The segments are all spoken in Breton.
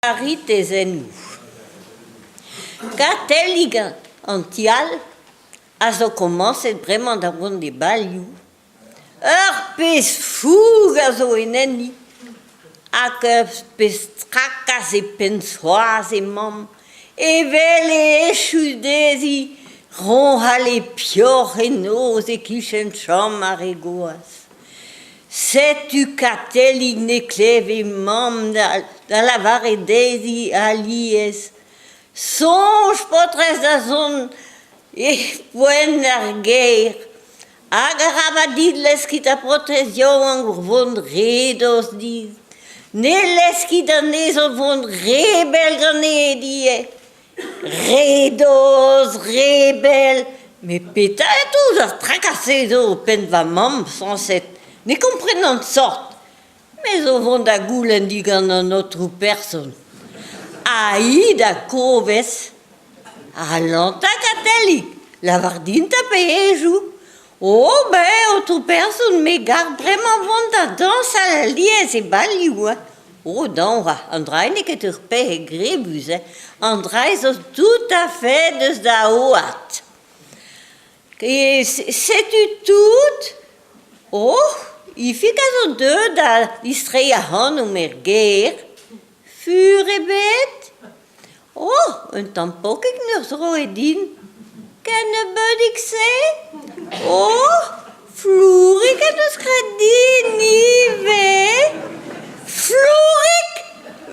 Karitezennoù. Katellig an ti all a zo komañset bremañ da vont e balioù. Ur pezh foug a zo en enni hag ur pezh trakas e penn Soaz he mamm evel e echu dezhi roñhal e peoc'h en noz e-kichen chom ar re gozh. Setu Katellig ne kleve mamm da lavaret dezhi alies Soñj paotrez da zont e poent ar gêr hag arabat dit leskiñ da paotrez yaouank vont re dost dit. Ne leskiñ anezhañ vont re bell ganit ivez. Re dozh, re bell. Met petra eo tout ar trakas-se zo e penn va mamm sañset? Ne komprenan sort. Me zo vont da goulenn digant an aotrou person. Ha hi da kovez. Alanta Katellig, lavar din 'ta pehejoù. Oh ben, aotrou person, me 'gar bremañ vont da dañsal alies e balioù hein. Oh dañ, an dra n'eo ket ur pec'hed grevus hein. An dra zo tout à fait deus da oad. E setu tout. Oh, Ifig a zo deuet da distreiñ ac'hanomp er gêr. Fur ebet. Oh, un tamm pokig 'neus roet din. Ken nebeudig-se? Oh, flourig en deus graet din ivez. Flourig?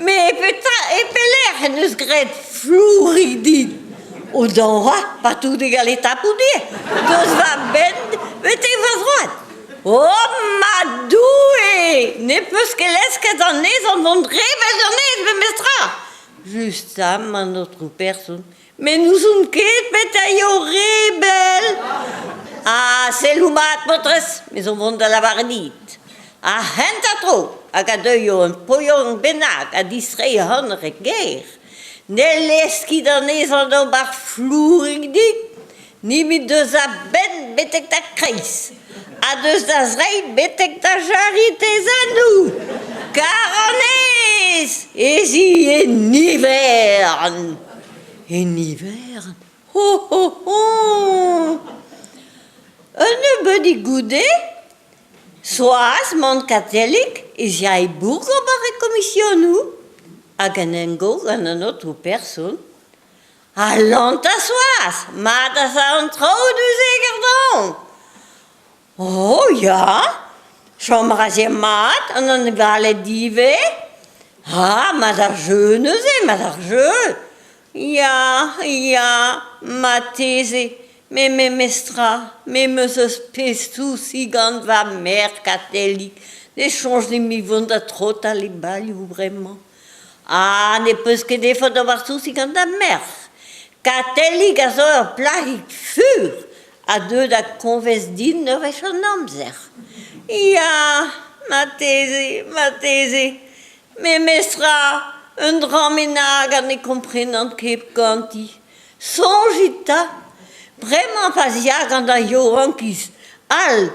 Met petra e pelec'h en deus graet flourig din? O dañva, pa tout e galle tapout ivez. Deus va benn betek va zroad. Oh ma Doue! Ne peus ket lesket anezhañ mont re bell ganez memestra! Justamant, aotrou person, met n'ouzon ket petra eo re bell. Ha selloù mat, paotrez, me zo vont da lavaret dit. Ar c'hentañ tro hag a deuio un poion bennak ha distreiñ ac'hanoc'h e kêr, ne lez ket anezhañ d'ober flourig dit, nemet deus a-benn betek da kreiz ha deus da zreid betek da jaritezennoù. Kar-anez ez i e nivern. E nivern Ho ho ho! Un nebeudig goude, Soaz man Katellig ez ya e bourk ober e komisionoù hag en engo gant an aotrou person. Alanta Soaz, mat az a an traoù neuze gerdon. Oh ya, chom a raje mat an anevaled ivez. Ha mat ar jeu neuze, mat ar jeu. Ya, ya, marteze, met memestra, me 'm eus ur pezh sousi gant va merc'h Katellig. Ne soñj din mui vont da trotal e balioù bremañ. Ha ne peus ket efed d'ober sousi gant da merc'h. Katellig a zo ur plac'hig fur a deu da koñvez din ur wech an amzer. Ya, marteze, marteze. Memestra, un dra bennak ha ne komprenan ket ganti. Soñjit 'ta, bremañ pa 'z ya gant ar yaouankiz all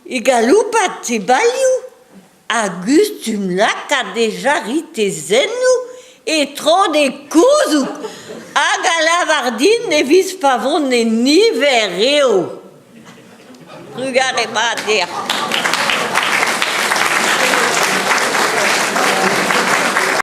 e galoupat e balioù a gustum lakaat e jaritezennoù e-tro d'e gouzoug hag a lavar din e viz pa vont e niver eo. Trugarez mat deoc'h.